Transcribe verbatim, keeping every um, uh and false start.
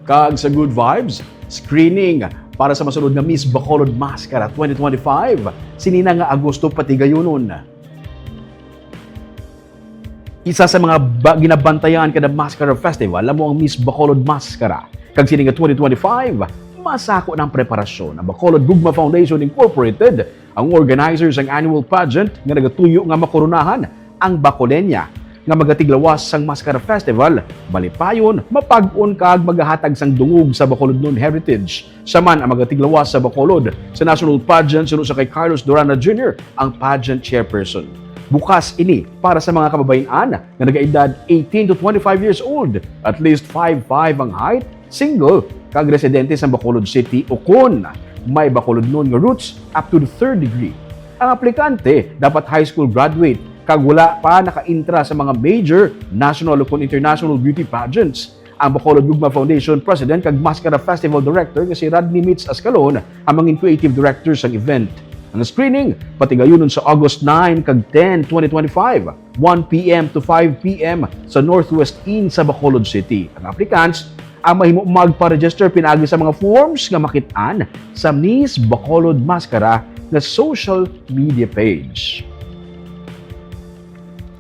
Kag sa Good Vibes, screening para sa masunod nga Miss Bacolod Mascara twenty twenty-five, sini na nga Agosto patigayunon. Isa sa mga ba- ginabantayan kada Mascara Festival amo ang Miss Bacolod Mascara. Kag sini nga twenty twenty-five, masako na ang preparasyon. Ang Bacolod Gugma Foundation Incorporated ang organizer sang annual pageant nga nagatuyo nga makoronahan ang Bacolenia nga magatiglawas sang Mascara Festival, malipayon, mapag-on kag magahatag sang dungog sa Bacolodnon heritage. Siya man ang magatiglawas sa Bacolod sa national pageant suno sa kay Carlos Durana Junior, ang pageant chairperson. Bukas ini para sa mga kababayan-an nga nagaedad eighteen to twenty-five years old, at least five five ang height, single, kag residente sa Bacolod City, o kon may Bacolodnon nga roots up to the third degree. Ang aplikante dapat high school graduate kag wala pa nakaintra sa mga major national o kon international beauty pageants. Ang Bacolod Gugma Foundation President kag Mascara Festival Director nga si Rodney Mitz Ascalon ang mangin creative director sang event. Ang screening patigayunon sa August nine kag ten, twenty twenty-five, one p.m. to five p.m. sa Northwest Inn sa Bacolod City. Ang applicants ang mahimo magpa-register pinaagi sa mga forms nga makit-an sa Miss Bacolod Mascara nga social media page.